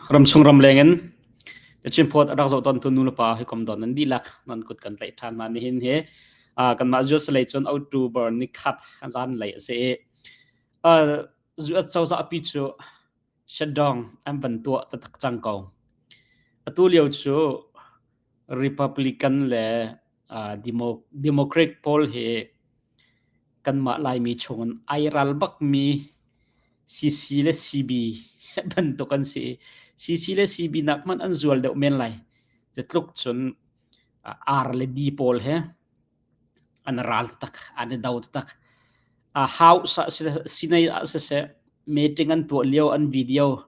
Ramchung ramleng in Chin phawt a rak zoh tawntu nulepa hawikom don nan dihlak nan kut kan tlaih ṭhan hna. Nihin hi kanmah US lei cun October nikhat zan lei a si i US cozah pi cu shutdown an van tuah taktak cang ko. Atu lio cu Republican le Democrat pawl hi kanmah Laimi chungin ai ral bakmi CC le CB bantuk an si. CC le CB nak hmanh an zual deuh men lai. Catluk cun R le D pawl he an ral tak, an i do tak. House ah sinai ah siseh meeting an tuah lio an video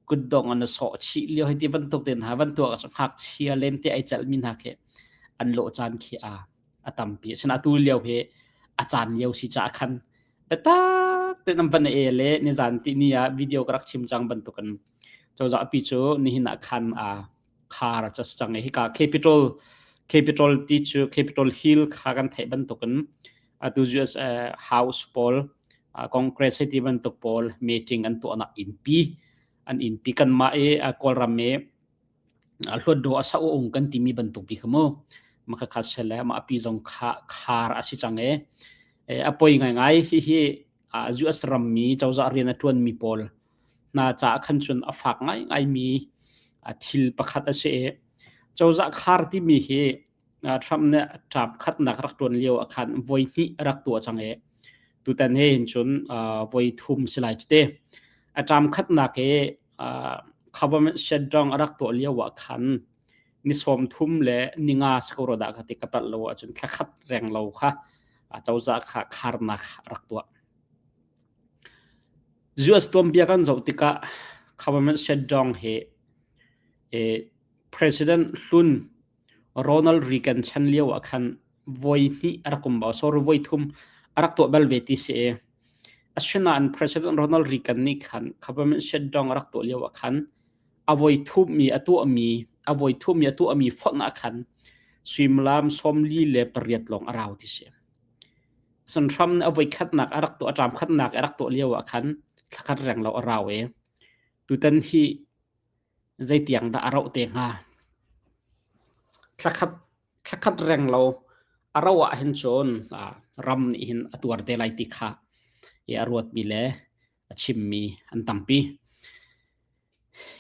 kutdong an sawh chih lio hei ti bantuk te hna van tuah ngakchia lente ai celhmi hna khi an lawh caan khi a a tampi. Asinain atu lio hi a caan lio si caah khan biatak tein an van e le nizan ti ni ah video ka rak chim cang bantukin cozah pi cu nihin ah khan a khar a cang i hika Capitol Capitol ti cu Capitol Hill kha kan theih bantukin atu US House pawl Congress hei ti bantuk pawl meeting an tuahnak innpi an innpi kanmah i Kawlram i Hluatdaw a sa ung kan timi bantuk bi kha mu. Maka kha sele ma api zong kha khar a si cang e. A poi ngaingai hihi US rammi cozah rian a ṭuanmi pawl hna caah khan cun a fak ngaingaimi thil pakhat a si i cozah khar timi hi Trump nih ṭap khatnak rak ṭuan lio ah khan voi hnih a rak tuah cang i tutan he hin cun voi thum si lai cu te. A ṭam khatnak hi government shutdown a rak tuah lio ah khan ni 30 le ni nga si ko rua dah ka ti ka palh lo ahcun thla khat reng lo kha cozah kha kharnak a rak tuah. US tuanbia kan zoh tikah government shutdown hi President hlun Ronald Reagan chan lio ah khan voi hnih a rak um bal, sorry voi thum a rak tuah bal ve ti si i asinain President Ronald Reagan nih khan government shutdown a rak tuah lio ah khan a voi thummi a tuahmi a voi thummi a tuahmi fonh ah khan suimilam 48 lawng a rau ti si. Cun Trump nih a voi khatnak a rak tuah a ṭam khatnak a rak tuah lio ah khan thlakhat reng lo a rau i tutan hi Zeitiang dah a rauh te hnga? Thlakhat, thlakhat reng lo a rauh ahhin cun ram nih hin a tuar te lai ti kha i a ruatmi le a chimmi an tampi.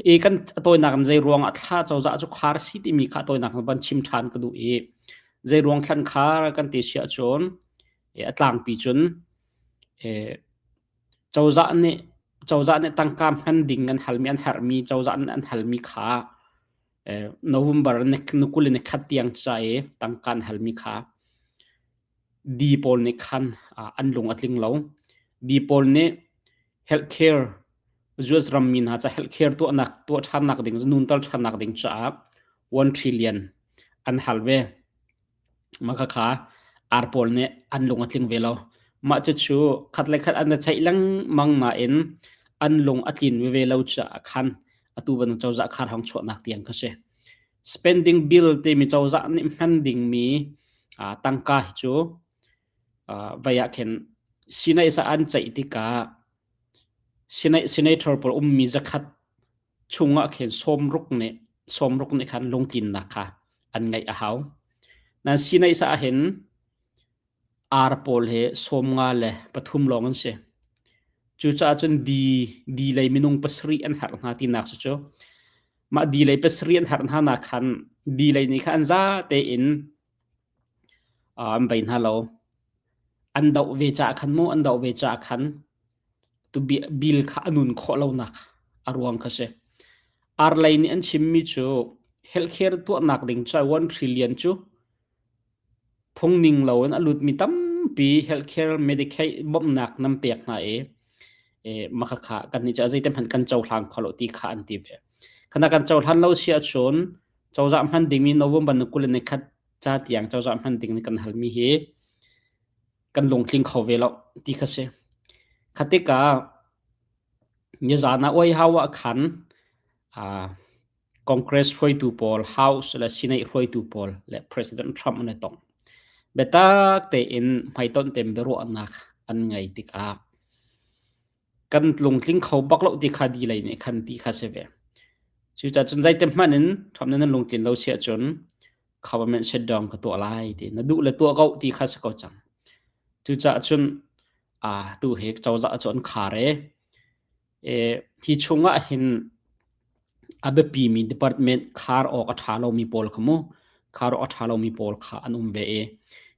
I kan a tawinak in zei ruang ah thla cozah cu khar si timi kha a tawinak in van chim ṭhan ka duh i zei ruang thlan khar kan ti si ahcun a tlangpi cun Cozah nih cozah nih tangka hman ding an halmi an herhmi cozah nih an halmi kha November ni 21 tiang ca i tangka an halmi kha D pawl nih khan an lung a tling lo. D pawl nih healthcare US rammi hna ca healthcare tuahnak tuah ṭhannak ding nunter ṭhannak ding caah 1 trillion an hal ve. Mah khakha ar pawl nih an lung a tling ve lo. Mah cucu khat le khat an i ceih lengmang nain an lung a tlin veve lo caah khan atu bantuk cozah khar hong chuahnak tiang kha si. Spending bill timi cozah nih hman dingmi tangka hi cu vai ah khin Senate sa an ceih tikah Senator pawl ummi zakhat chungah khin sawmruk nih sawmruk nih khan lungtlinnak kha an ngeih a hau. Nan Sinai sa ahhin ar pawl he 53 le pathum lawng an si. Cucaah cun di di lei minung pasarih an herh hna tinak cu cu mah di lei pasarih an herh hna nak khan di lei nih khan an za tein an bei hna lo. An doh ve caah khan mu an doh ve caah khan Tu bill kha a nun khawh lonak a ruang kha si. Arlei nih an chimmi cu healthcare tuahnak ding cu 1 trillion cu phungning loin a lutmi tampi healthcare Medicaid bawmhnak nan pek hna i mah khakha kannih cu zeitin hmanh kan cohlang kho lo ti kha an ti ve. Khana kan cohlan lo si ahcun cozah hman dingmi November ni 21 ca tiang cozah hman ding kan halmi hi kan lungtling kho ve lo ti kha si. Kha tikah nizan ah White ah khan uh, Congress hruaitu pawl, House le Senate hruaitu pawl le President Trump an i tong. Biatak tein hmaitonh tein biaruahnak an ngei tikah kan lungtling kho bak lo ti kha di lei nih khan ti kha si ve. Cucaah cun zeite hmanh in Trump nih nan lungtlin lo si ahcun government shutdown ka tuah lai ti na duh le tuah ko ti kha si ko cang. Cucaah cun tu hi cozah cu an khar i hi chungah hin a biapimi department khar awk a ṭha lomi pawl kha mu khar awk a ṭha lomi pawl kha an um ve i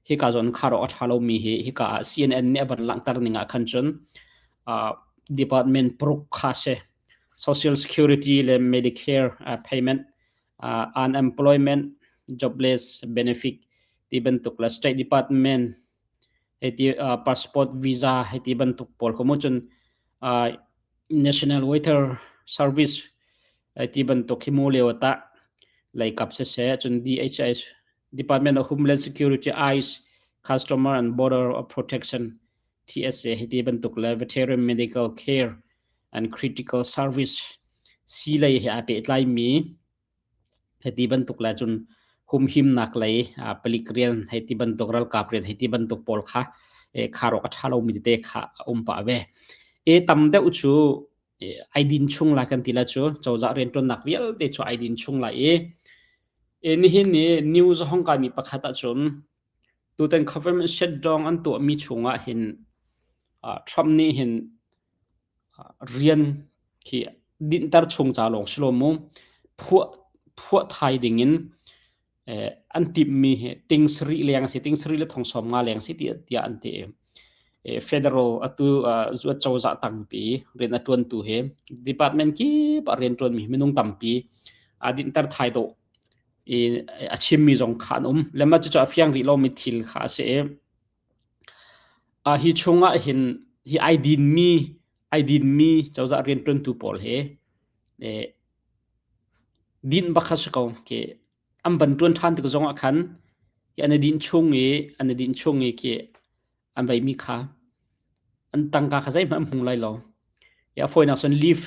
hika zawn khar awk a ṭha lomi hi hika ah CNN nih a van langhter ning ah khan cun department paruk kha si Social Security le Medicare payment unemployment jobless benefit ti bantuk le State Department hei ti passport visa hei ti bantuk pawl kha mu cun National Weather Service hei ti bantuk hi mu lio tah leikap siseh cun DHS Department of Homeland Security ICE Customer and Border Protection TSA hei ti bantuk le Veteran Medical Care and Critical Service sii lei he aa pehtlaimi Hiti bantuk le cun humhimnak lei palik rian hei ti bantuk ralkap rian hei ti bantuk pawl kha khar awk a ṭha lomi tete kha a um pah ve. E tam deuh cu ai din chung lai kan ti la cu cozah rianṭuannak vialte cu ai din chung lai i e nihin ni news a hong kaimi pakhat ahcun tutan government shutdown an tuahmi chungah hin Trump nih hin Rian khi dinhter chung ca lawng si lo mu phuah phuah thai ding in an timhmi hi ting sarih leng a si ting sarih le thong 50 leng si tiah an ti. Federal atu zuat cozah tangpi rian a ṭuantu hi department kip ah rian ṭuanmi minung tampi aa dinhter thai dawh i a chimmi zong kha an um. Le mah cucu a fiang rih lomi thil kha a si i Hi chungah hin hi ai dinmi ai dinmi cozah rianṭuantu pawl hi dinh bak kha si ko. Khi an van ṭuan ṭhan tik zongah khan an i dinh chung i an i dinh chung i khi an veimi kha an tangka kha zeihmanh an hmu lai lo. A fawinak cun leave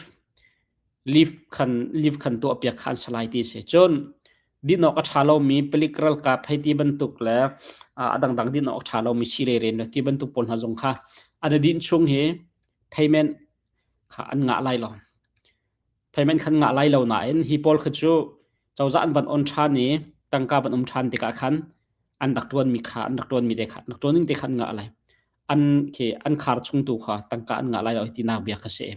leave khan leave khan tuahpiak kha an si lai ti a si. Cun din awk a ṭha lomi palik ralkap hei ti bantuk le a dangdang din awk a ṭha lomi sii lei rian ti bantuk pawl hna zong kha an i dinh chung hi payment kha an ngah lai lo. Payment khan ngah lai lo nain hi pawl kha cu cozah an van on ṭhan i tangka van um ṭhan tikah khan an rak ṭuanmi kha an rak ṭuanmi te kha an rak ṭuan ning te kha an ngah lai. An khi an khar chung tu kha tangka an ngah lai lo tinak bia kha si.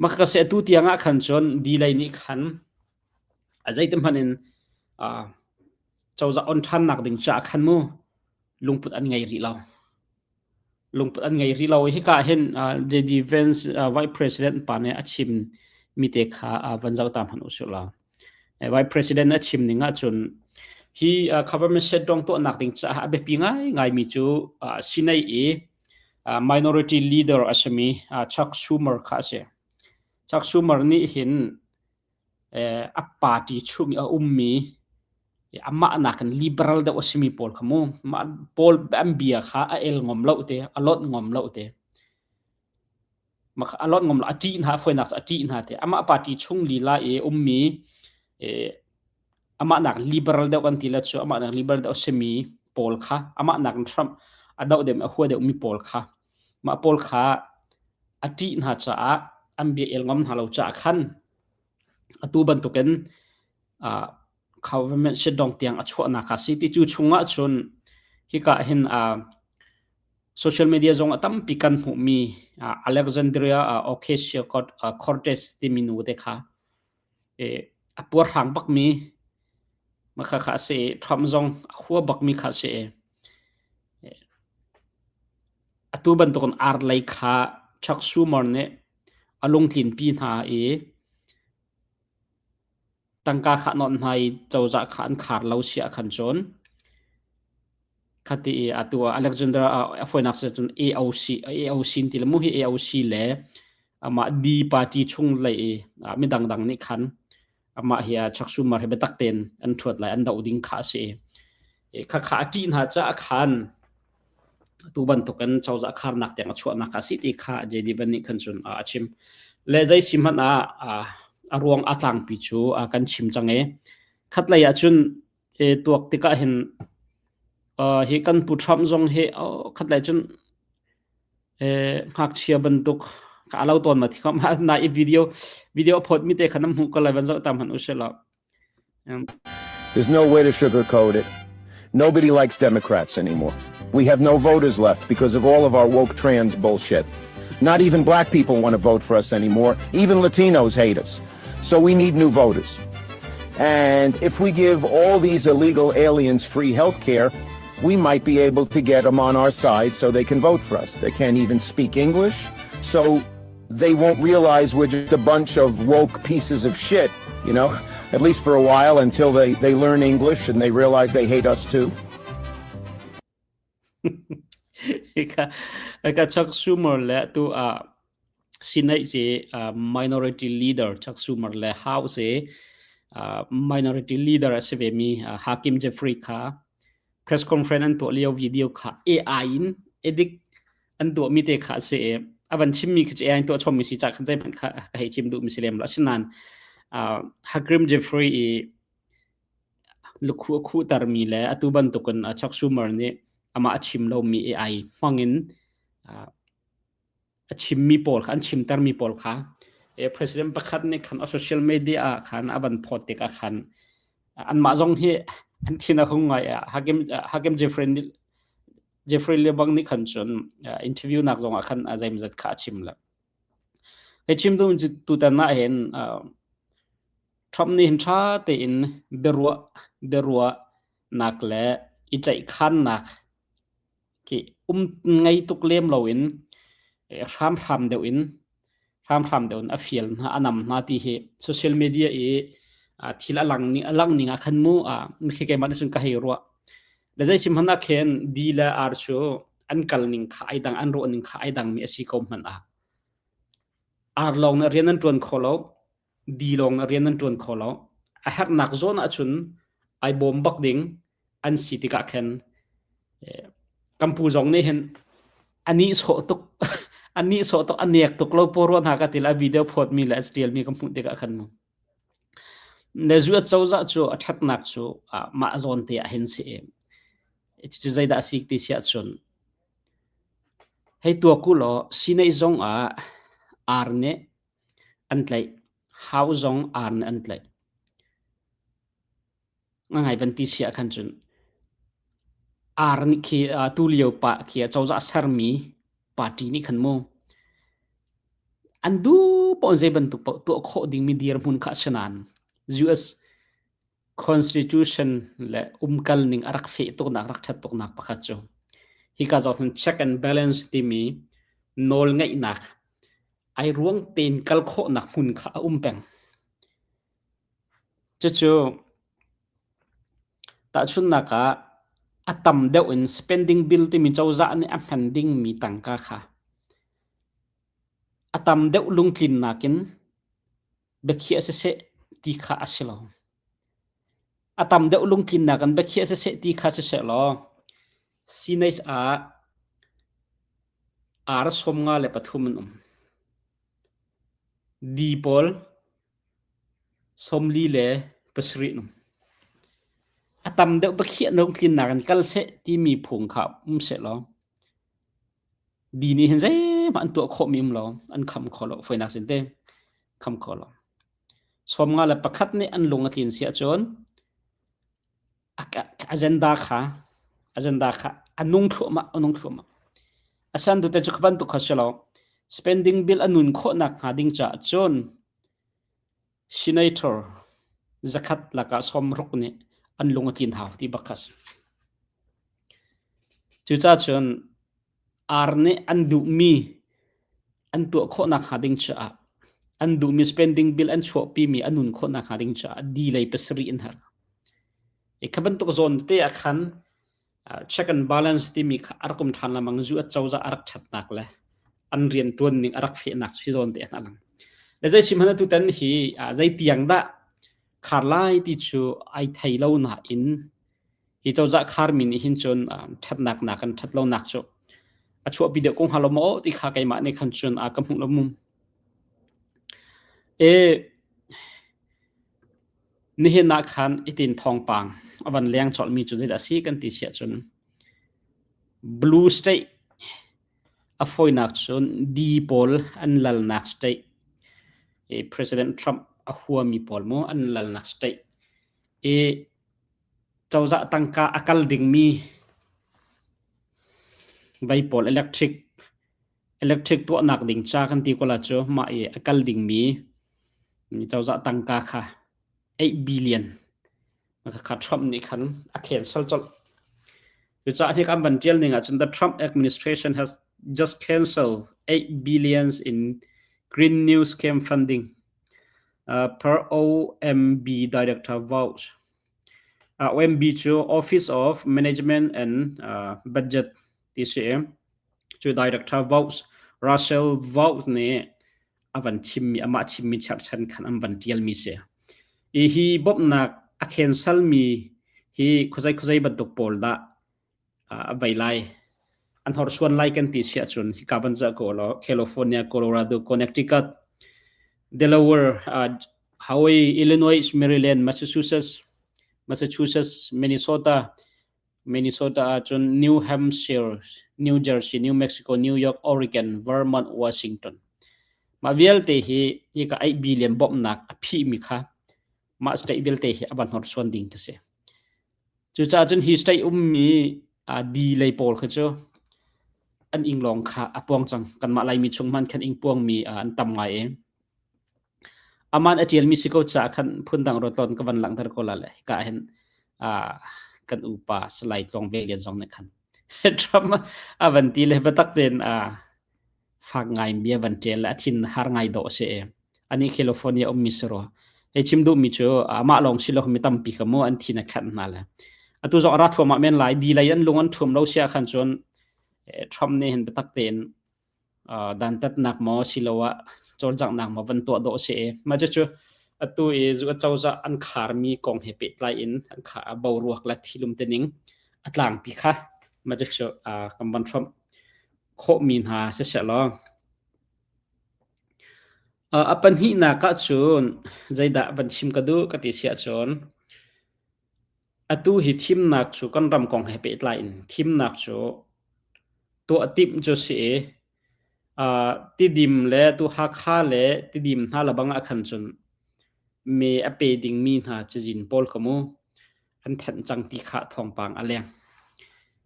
Mah ka si atu tiang ah khan cun delay nih khan a zeiti hmanh in cozah on ṭhannak ding caah khan mu lungput an ngei rih lo. Lungput an ngei rih lo. Hika hin JD Vance Vice President pa nih a chim mi te kha van zoh ta hmanh usih law. Vice President a chim ning ahcun hi government shutdown tuahnak ding caah a biapi ngaingaimi cu Senate i minority leader a simi Chuck Schumer kha a si. Chuck Schumer nih hin a party chung i a ummi amah nakin liberal deuh a simi pawl kha mu mah pawl an bia kha a el ngom lo te a lot ngom lo te a lot ngom lo a ṭih hna fawinak cu a ṭih hna te amah party chung lila i ummi amah nak liberal deuh kan ti la cu amah nak liberal deuh a simi pawl kha amah nak Trump a doh deuh a hua deuh mi pawl kha mah pawl kha a ṭih hna caah an bia el ngam hna lo caah khan atu bantukin uh, government shutdown tiang a chuahnak a si ti cu chungah cun hika hin uh, social media zong a tampi kan hmuhmi uh, Alexandria uh, Ocasio-Cortez timi nu te kha a puarhrang bakmi mah kha a si i Trump zong a hua bakmi kha a si i atu bantukin ar lei kha Chuck Schumer nih a lungtlinpi hna i tangka kha a nawnh hna i cozah kha an khar lo si ahkhan cun Khati i atu ah Alexander a fawinak si cun AOC AOC ti le mu hi AOC le amah D party chung lei i midang dang nih khan amah hi Chuck Schumer hi biatak tein an ṭhuat lai an doh ding kha a si. Kha kha a ṭih hna caah khan atu bantukin cozah kharnak tiang a chuahnak a si ti kha JD Vance nih khan cun a chim. Le zei si hmanh ah a ruang a tlangpi cu kan chim cang i khatlei ah cun tuak tikah hin hi kan Pu Trump zong hi khatlei cun ngakchia bantuk. Ka alo tawn ma thi khom na i video video phot mi te kha nam hmuh ko lai van zoh tam han u she law. There's no way to sugarcoat it. Nobody likes Democrats anymore. We have no voters left because of all of our woke trans bullshit. Not even black people want to vote for us anymore. Even Latinos hate us. So we need new voters. And if we give all these illegal aliens free health care, we might be able to get them on our side so they can vote for us. They can't even speak English, so they won't realize we're just a bunch of woke pieces of shit, you know, at least for a while until they, they learn English and they realize they hate us too. Ka ka Chuck Schumer le tu a Senate si minority leader Chuck Schumer le House si minority leader a si ve mi Hakim Jeffrey kha press conference an tuah lio video kha AI in edit an tuahmi te kha a si i a van chimmi khi cu AI in tuah chommi si cah khan zeihmanh kha ka hei chim duhmi si lem lo. Asinain Hakim Jeffrey i lukhu a khuhtermi le atu bantukin Chuck Schumer nih amah a chim lomi AI hmangin a chimmi pawl kha an chimtermi pawl kha president pakhat nih khan a social media ah khan a van phawt tikah khan anmah zong hi an thin a hung ngai. Hakim Hakim Jeffrey nih Jeffrey Lebang nih khan cun interview nak zong ah khan zeimazat kha a chim le. Hei chim tu tutan ah hin Trump nih hin ṭha tein biaruah biaruahnak le i ceihkhannak khi um ngei tuk lem loin hramhram deuh in hramhram deuh in a fial hna a nam hna ti hi social media i thil a lang ning a lang ning ah khan mu khi keimah nih cun ka hei ruah le zei sim hmanh ah khin D le R cu an kal ning kha ai dang an ruah ning kha ai dang mi a si ko hmanh ah R lawng nih rian an ṭuan kho lo D lawng nih rian an ṭuan kho lo a herhnak zawn ahcun ai bawm bak ding an si tikah khin kan pu zong nih hin a nihsawh tuk a nihsawh tuk a nek tuk lo paw rua hna ka ti le a video phawtmi le a ṭialmi ka hmuh tikah khan mu. Le zu cozah cu a ṭhatnak cu mah zawn te ah hin si i cucu zeidah a si ti si ahcun hei tuak u law Sinai zong ah ar nih an tlaih, hau zong ar nih an tlaih. Ngai van ti si ah khan cun ar nih khi tulio pa khi cozah sermi party nih khan mu an duh paoh zei bantuk paoh tuah khawh dingmi dirhmun kha a si nain US Constitution le umkal ning a rak feh tuknak rak ṭhat tuknak pakhat cu hika zawn hin check and balance timi nawl ngeihnak ai ruang tein kal khawhnak hmun kha a um peng. Cucu tahchunhnak ah a tam deuh in spending bill timi cozah nih a hman dingmi tangka kha a tam deuh lungtlinnak in biakhiah siseh ti kha a si lo. A tam deuh lungtlinnak in biakhiah siseh ti kha siseh law Senate ah ar 53 an um. D pawl 47 an um. A tam deuh biakhiah lungtlinnak in kal seh timi phung kha um sehlaw D nih hin zeihmah an tuah khawhmi um lo, an kham kho lo. Fawinak sin te kham kho lo. 51 nih an lung a tlin si ahcun agenda kha agenda kha a nung thluahmah a nung thluahmah. Asan tu te cu bantuk kha si lo. Spending bill a nun khawhnak hnga ding caah cun senator zakhat lakah 60 nih an lung a tlin hau ti bak kha si. Cucaah cun ar nih an duhmi an tuah khawhnak hnga ding caah an duhmi spending bill an chuahpimi a nun khawhnak hnga ding caah di lei pasarih an herh. I kha bantuk zawn te ah khan check and balance timi kha a rak um ṭhan lengmang zu a cozah a rak ṭhatnak le an rian ṭuan ning a rak fehnak si zawn te an a lang. Le zei sim hmanh tutan hi zei tiang dah khar lai ti cu ai thei lo nain Hi cozah kharmi nih hin cun ṭhatnak nakin ṭhatlonak cu a chuahpi deuh ko hnga lo maw ti kha keimah nih khan cun a ka hmuh lo mu. E, nihin ah khan itin thawngpang a van leng colhmi cu zeidah a si kan ti siah cun Blue State. A fawinak cun D pawl an lalnak state i President Trump a huami pawl mu an lalnak state i cozah tangka a kal dingmi vei pawl electric electric tuahnak ding ca kan ti ko la cu mah i a kal dingmi cozah tangka kha 8 billion kha Trump nih khan a cancel colh. Cucaah hi kan van tial ning ahcun the Trump administration has just cancelled 8 billions in Green New Scheme funding per OMB Director Vouch. OMB cu Office of Management and Budget ti si. Cu Director Vouch Russell Vouch nih a van chimmi amah chimmi cherhchan khan an van tialmi si. I hi bawmhnak a cancel mi hi khuazei khuazei bantuk pawl dah a vei lai an horsuan lai kan ti si ahcun hika van zoh ko law California, Colorado, Connecticut, Delaware, Hawaii, Illinois, Maryland, Massachusetts, Massachusetts, Minnesota, Minnesota ahcun New Hampshire, New Jersey, New Mexico, New York, Oregon, Vermont, Washington. Mah vialte hi hika 8 billion bawmhnak a phihmi kha mah state vialte hi a van horsuan ding ka si. Cucaah cun hi state ummi di lei pawl kha cu an ing lawng kha a puang cang. Kanmah Laimi chung hmanh khan ing puangmi an tam ngai i aman a ṭialmi si ko caah khan phundang ruatlawn ka van langhter ko la le hika ah hin kan upa Salai Tluang Ve Lian zong nih khan Trump a van ti le biatak tein fak ngai bia van ṭial le a thin har ngai dawh a si i ani California ummi si rua. Hei chim duhmi cu amah lawng si lo mi tampi kha mu an thin a khat hna le atu zong a ra thuamah men lai di lei an lung an ṭhum lo sia khan cun Trump nih hin biatak tein dantatnak maw siloah cawlcanghnak maw van tuah dawh a si i mah cucu atu i zu acozah an kharmi kong he pehtlai in an kha boruak le thilum tening a tlangpi kha mah cucu kan van hrawmh khawhmi hna siseh law a pahnihnak ahcun zeidah van chim ka duh ka ti si ahcun atu hi thimnak cu kan ram kong he pehtlai in thimnak cu tuah timh cu si i Tidim le tu Hakha le Tidim hna lebang ah khan cun me a pe dingmi hna cazin pawl kha mu an thanh cang ti kha thawngpang a leng.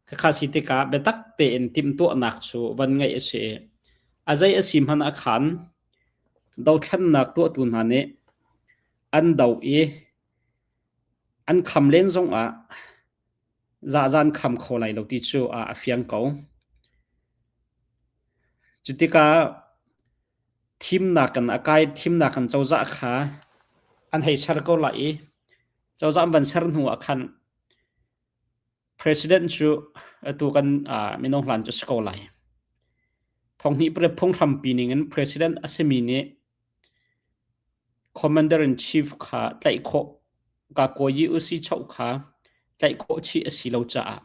Khakha si tikah biatak tein timhtuahnak cu van ngeih a si i a zei a si hmanh ah khan dothlennak tuahtu hna nih an do i an kham len zongah zahzan kham kho lai lo ti cu a fiang ko. Cutikah thimnak in a kai thimnak in cozah kha an hei ser ko lai i cozah an van ser hnu ah khan president cu atu kan minung hlan cu si ko lai. Thonghnih phunghrampi ning in president a simi nih Commander in chief kha tlaih khawh Kakuayi usichoh kha tlaih khawh chih a si lo caah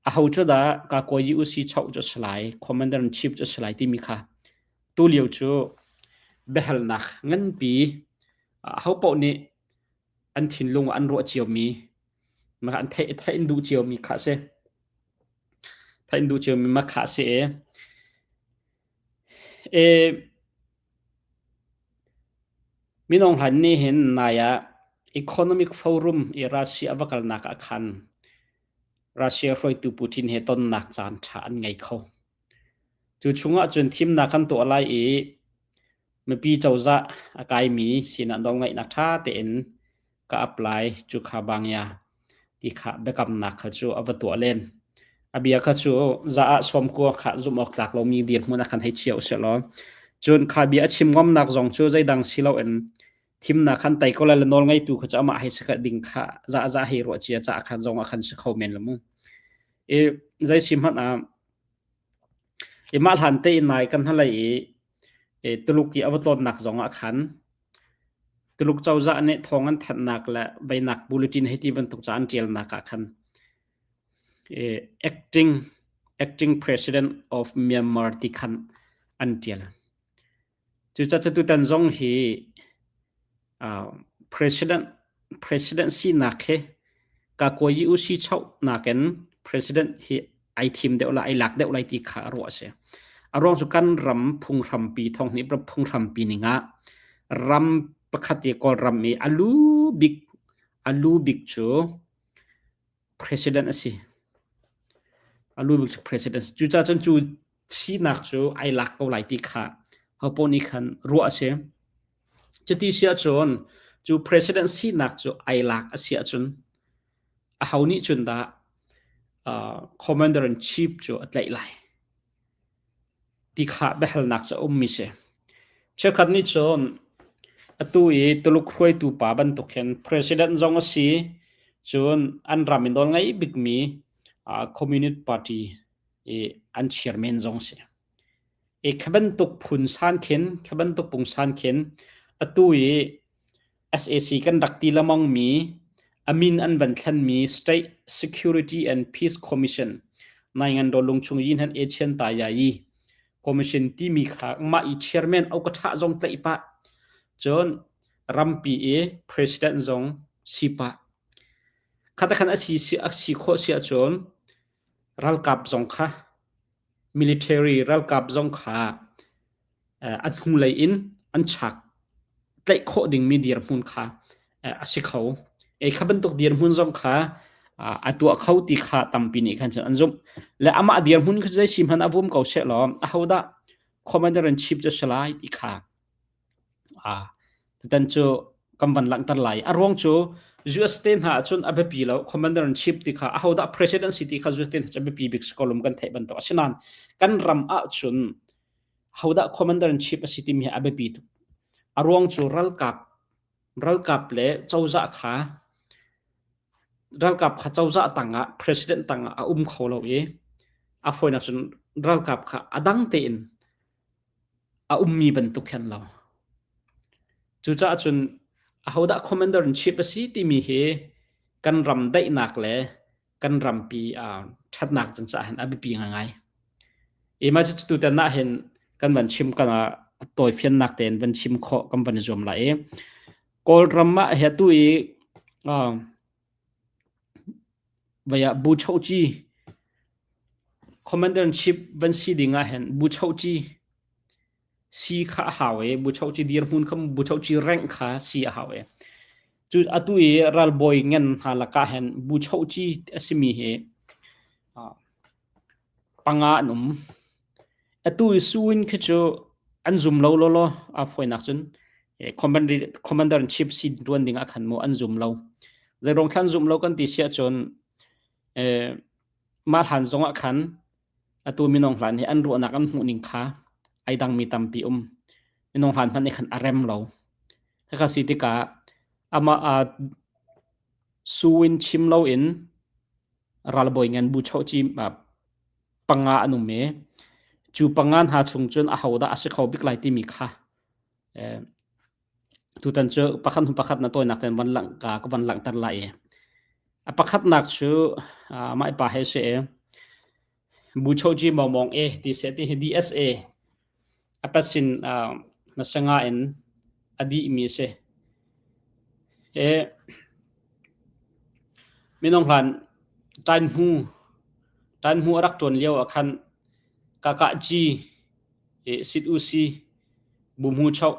aho cu dah Kakuayi usichoh cu a si lai, Commander in chief cu a si lai timi kha tulio cu biahalnak nganpi ahopaoh nih an thinlung ah an ruah ciomi an theih theih an duh ciomi kha a si. Theih an duh ciomi mah kha a si i Minung hlan nih hin nai ah Economic Forum i Russia a va kalnak ah khan Russia hruaitu Putin he tonnak caan ṭha an ngei kho. Cu chungah cun thimnak kan tuah lai i mipi cozah a kaimi sinah nawlngeihnak ṭha tein ka apply cu kha bangya ti kha biakamnak kha cu a va tuah len. A bia kha cu za ah sawmkua kha zumh awk tlak lomi dirhmun ah khan hei chia usih law cun kha bia a chim ngamnak zong cu zeidang si loin thimnak khan tei ko lai le nawl ngeitu kha cu amah hei si ding kha za za hei ruah cia caah khan zong ah khan si kho men lo mu. I zei si hmanh ah i mah hlan te in nai kan hnalei i Tuluk i a va tlawnnak zong ah khan Tuluk cozah nih thawng an thanhnak le veinak bulletin hei ti bantuk ca an ṭialnak ah khan acting acting president of Myanmar ti khan an ṭial. Cucaah tutan zong hi president president sinak hi Kakuayi usi choh nakin president hi Ai thim deuh lai, ai lak deuh lai ti kha ruah a si. A ruang cu kan ram phunghrampi thong nih phunghrampi ning ah ram pakhat i Kawlram i a lu bik a lu bik cu president a si. A lu bik cu president. Cucaah cun cu sinak cu ai lak ko lai ti kha hopoh nih khan ruah a si. Cuti si ahcun cu president sinak cu ai lak a si ahcun aho nih cun dah uh, commander in chief cu a tlaih lai ti kha biahalnak cu a ummi si. Cheukhat nih cun atu i Tuluk hruaitu pa bantuk hin president zong a si, cun an ram i nawl ngei bikmi uh, Communist Party i an chairman zong a si. I kha bantuk phun san khin, kha bantuk pungsan khin atu i sac kan rak ti lengmangmi a min an van thlenmi State Security and Peace Commission Naingan Lungchung Yin Han Achian Ta Ya Yi Commission timi kha mah i chairman au ka ṭha zong tlaih pah cun rampi i president zong si pah khata khan a si a si khawh si ahcun ralkap zong kha military ralkap zong kha a hnulei in an chak tlaih khawh dingmi dirhmun kha a si kho. Ei kha bantuk dirhmun zong kha a tuah kho ti kha tampi nih khan cun an zumh. Le amah dirhmun kha zei si hmanh a vum ko seh law ahodah commander in chief cu si lai ti kha Tutan cu kan van langhter lai. A ruang cu US te hna ahcun a biapi lo. Commander in chief ti kha ahodah president si ti kha US te hna cu a biapi bik si ko lum kan theih bantuk. Asinain kan ram ahcun hodah commander in chief a si timi hi a biapi tuk. A ruang cu ralkap ralkap le cozah kha ralkap kha cozah tangah president tangah a um kho lo i a fawinak cun ralkap kha a dang tein a ummi bantuk khin lo. Cucaah cun ahodah commander in chief a si timi hi kan ram daihnak le kan rampi ṭhatnak cang caah hin a biapi ngaingai. I mah cu tutan ah hin kan van chim kan ah tawifiannak tein van chim khawh kan van i zuam lai i Kawlram ah hi atu i Vai ah buchohci commander in chief van si ding ah hin buchohci si kha a hau i buchohci dirhmun kha buchohci rank kha si a hau i cu atu i ralbawi ngan hna lakah hin buchohci a simi hi panga an um. Atu i Suin khi cu an zum lo lawlaw aa fawinak cun commander in chief si ṭuan ding ah khan mu an zum lo. Zeiruang thlan zum lo kan ti si ahcun mah hlan zong ah khan atu minung hlan hi an ruahnak an hmuh ning kha ai dangmi tampi um. Minung hlan hmanh nih khan a rem lo. Khakha si tikah amah Suin chim loin ralbawi ngan bu choh panga an um i cu panga hna chung cun ahodah a si kho bik lai timi kha tutan cu pakhat hnu pakhat na tawinak ten van langh ka ka van langhter lai i a pakhatnak cu mah pa he si i Buchoji Mawmawng e ti se ti hi DSA a pasin hmasanga in a dihmi a si. Hi minung hlan ṭainhmu ṭainhmu a rak ṭuan lio ah khan kakahci sit usi buhmu choh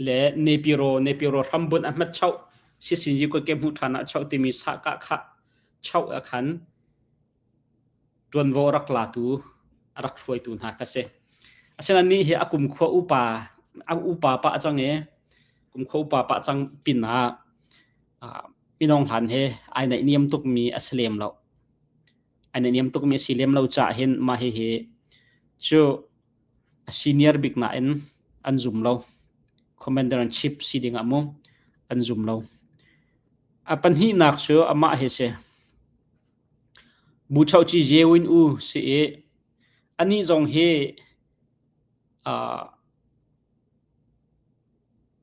le nepiro nepiro hrambunh a hmat choh sisin yi ke hmu ṭhan ah choh timi sah kah khah choh ah khan ṭuanvo a rak latu a rak hruaitu hna kha si. Asinain nih hi a kumkhua upa a upa pah cang i kumkhua upa pah cang pinah minung hlan he ai naihniam tukmi a si lem lo. Ai naihniam tukmi a si lem lo caah hin mah hihi cu a senior bik nain an zum lo. Commander in chief si dingah mu an zum lo. A pahnihnak cu amah hi si. Buchohci Yewin U si i anih zong hi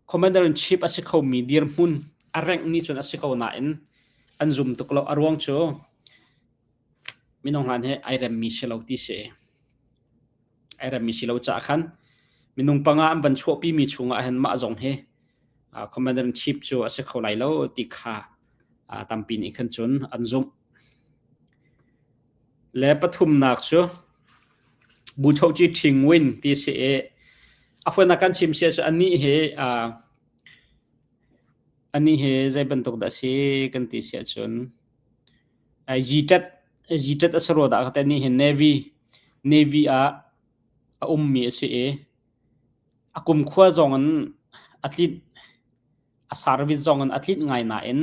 commander in chief a si khomi dirhmun a rank nih cun a si ko nain an zum tuk lo. A ruang cu minung hlan he ai remmi si lo ti si. Ai remmi si lo caah khan minung panga an van chuahpimi chungah hin mah zong hi commander in chief cu a si kho lai lo ti kha tampi nih khan cun an zumh. Le pathumnak cu Buchohci Ṭhingwin ti si i a fawinak kan chim sia cu anih hi anih hi zei bantuk dah a si kan ti si ahcun Yiṭat Yiṭat a si rua dah ka ti anih hi Navy Navy ah a ummi a si i a kumkhua zong in a tlinh a service zong in a tlinh ngai nain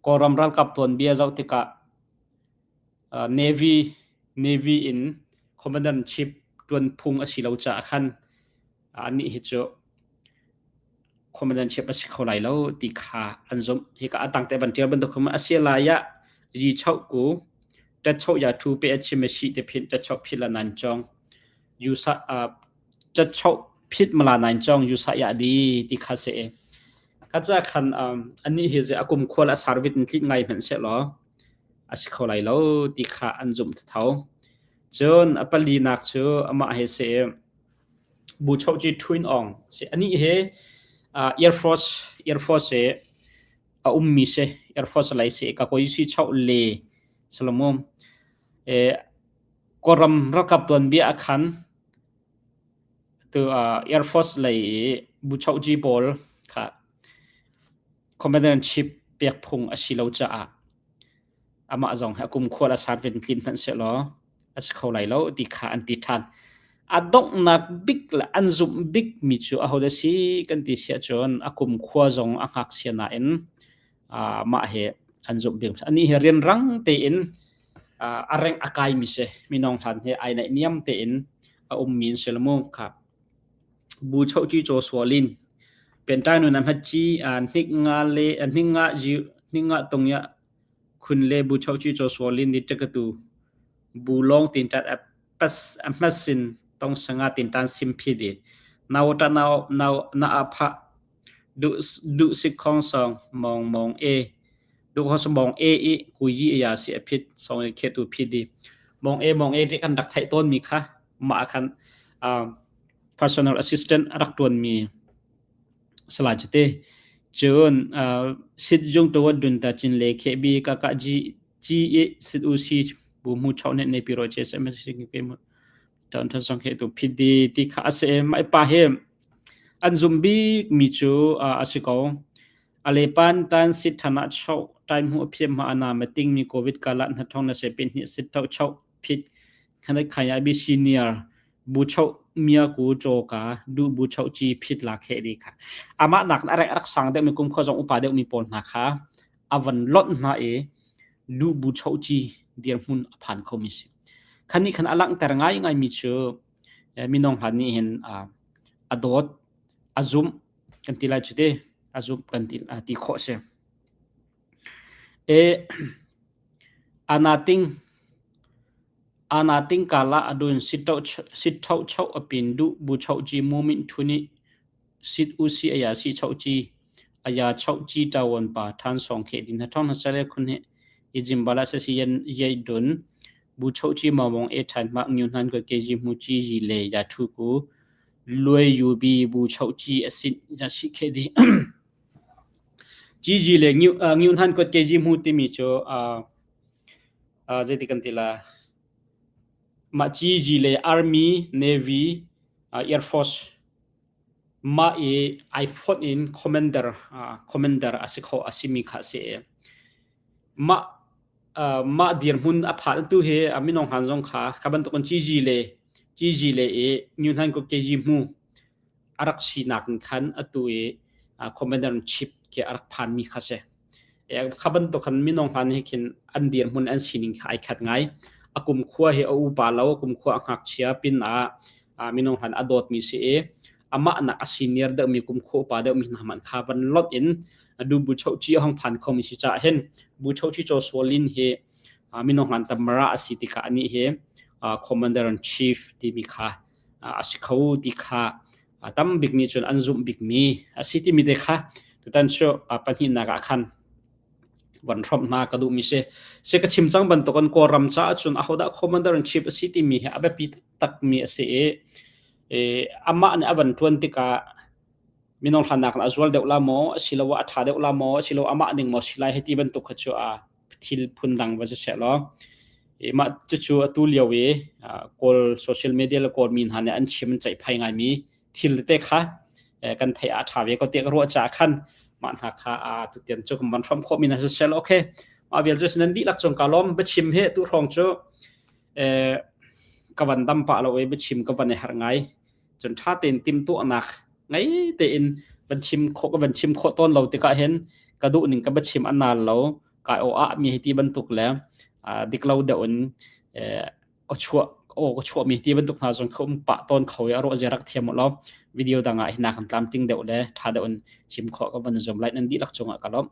Kawlram ralkap tuanbia zoh tikah Navy Navy in Commander in Chief ṭuan phung a si lo caah khan anih hi cu Commander in Chief a si kho lai lo ti kha an zumh. Hika a tangte van ṭial bantuk khan a si lai ah Yi Choh ku ṭet choh ya ṭhu pe a chim a si te phin ṭet choh phit la nan cong yusa ṭet choh phit mala nan cong yusa ya di ti kha se. Kha ca khan anih hi a kum khual a service in tlit ngai hmanh sehlaw a si kho lai lo ti kha an zumh tho. Cun a palinak cu amah he si Buchohci Twin Aung si. Anih hi Air Force Air Force i a ummi si. Air Force lei si. Ka koi si choh le Solomon. Kawlram ralkap tuanbia a khan tu Air Force lei i Buchohci pawl kha Commander in Chief pek phung a si lo caah amah zong hi a kumkhual a sar ven tlin hmanh sehlaw a si kho lai lo ti kha an ti ṭhan. A donghnak bik le an zumh bikmi cu ahodah si kan ti si ahcun a kumkhua zong a ngakchia nain mah hi an zumh bik. Anih hi rianrang tein a reng a kaimi si. Minung hlan hi ai naihniam tein a ummi an si lo mu kha. Bu chohci caw sual in pentai nun a hmatci hnik nga le hnik nga hnik nga tung ya khun le bu chohci caw sual in ni ṭakatu bu lawng tin tat a pas a hmasin tong sanga tin tan sim phi di nau ta nau nau na a pha du du sik khong song mong mong e du ho mong e i ku yi ya si a phit song e khe tu phi di mong e mong e ti kan rak theih tawn mi kha mah khan personal assistant a rak ṭuanmi Salai Cite. Cun sit jung to dun ta chin le khe bi ka ka ji ji i sit u si bu mu chau ne ne pi ro che se ma si ke mu ton than song khe tu phit di ti kha ase mai pa he an zum bik mi chu a si ko ale pan tan sit thana chau time hu aphiam ma ana ma ting mi covid kala na thong na se pin ni sit tau chau phit khanai khaya bi senior bu choh mia ku chaw ka du bu choh chi phit la khe di kha amah nak a rak sang deuh mi kum khua zong upa deuh mi pawl hna kha a van lot hna i du bu choh chi dirhmun a phan kho mi si khan nih khan a langhter ngai ngai mi cu minong hlan nih hin a dawt a zumh kan ti lai chu te a zumh kan ti ti khawh si e anating Anating kala adun sitṭhohchoh a pin duh buchohci muminh ṭhu nih sit usi aya si chohci aya chohci ṭawan pa ṭhan sawng kheh din hna ṭhawng hna sale khun hi i jimbala sasi yan yai dun buchohci mawmong e ṭhan mak nyu hnan ko keji mu chi yi le ya ṭhu ku luai yu bi buchohci asin ya si kheh di GG le nyu hnan ko keji mu timi cu Zeiti kan ti la? Mah GG le Army, Navy, Air Force mah i ai fonh in commander commander a si kho a simi kha a si i mah mah dirhmun a phan tu hi minung han zong kha kha bantukin GG le GG le i New Hnan Kuk KG hmu a rak sinak in khan atu i commander in chief khi a rak phanmi kha si. Kha bantuk khan minung hna nih khin an dirhmun an sining kha ai khat ngai. A kumkhua hi a upa lo, a kumkhua a ngakchia pin ah minung hna a dawtmi si i amah nak a senior deuhmi kumkhua upa deuhmi hna hmanh kha van lot in du bu chochi a hong phan khomi si caah hin bu chochi chaw sualin hi minung hna tamara a si tikah anih hi commander in chief timi kha a si kho ti kha tam bik nih cun an zumh bikmi a si timi te kha tutan cu pahnihnak ah khan van hrawmh hna ka duhmi si. Si ka chim cang bantukin Kawlram caah cun ahodah commander in chief a si timi hi a biapi taktakmi a si i amah nih a van ṭuan tikah minung hlannak a zual deuh la maw asiloah a ṭha deuh la maw asiloah amah ning maw si lai hei ti bantuk kha cu a thil phundang va si seh law. I mah cucu atu lio i Kawl social media le Kawl mi hna nih an chim an ceihphai ngaimi thil tete kha kan theih ah ṭha ve ko tiah ka ruah caah khan mah hna kha tutian cu kan van hrawm khawhmi hna siseh okay mah vial cu nan dihlak cung ka lawm biachim hi tu hrawng cu ka van dam pah lo i biachim ka van i harh ngai cun ṭha tein timhtuahnak ngei tein van chim khawh ka van chim khawh tawn lo tikah hin ka duh ning ka biachim a nal lo kai aw ah mi hi ti bantuk le dik lo deuh in aw chuah aw ka chuah mi ti bantuk hna zong kha um pah tawn kho i a ruah zia rak thiam u law video dang ah hina kan tlamtling deuh le ṭha deuh in chim khawh ka van zum lai nan dihlak cungah ka lawmh.